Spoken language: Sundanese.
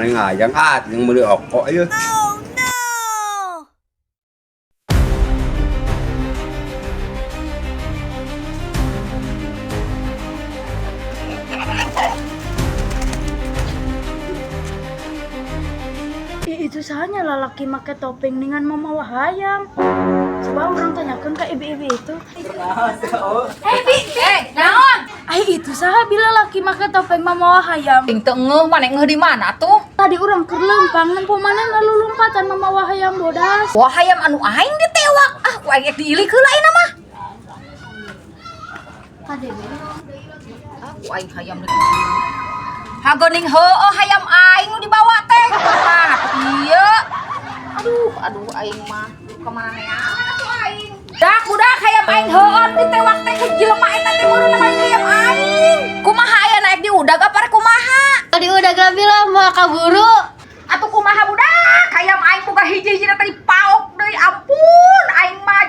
Mana ngajang ah yang meuli oko ieu. Oh no! Ih, itu sahanya lalaki make topeng dengan mamawa hayam. Coba urang tanyakan ke ibu-ibu itu. Eh, Bi, eh, naon? Ai, itu saha bila laki make topeng mamawa hayam? Ting teu ngeuh, mana ngeuh di mana tuh? Tadi urang keur leumpang nempo mana lalu lompatan mamawa hayam bodas. Wah, hayam anu aing ditewak. Ah, ku aing diilik heula ayeuna mah. Kade be. Ah, ku aing hayam di. Hagoning heueuh hayam aing nu dibawa teh. Mah, atuh ieu. Aduh, aduh aing mah kemana neangan atuh aing. Dak budak hayam aing heueuh ditewak teh ku jelema eta teh meureun maling hayam aing. Kumaha aya naik di udag apa rek kumaha? Tadi udah gak bilang mau kaburu. Atuh kumaha budak hayam aing boga hiji-hiji tadi paok deui, ampun aing mah.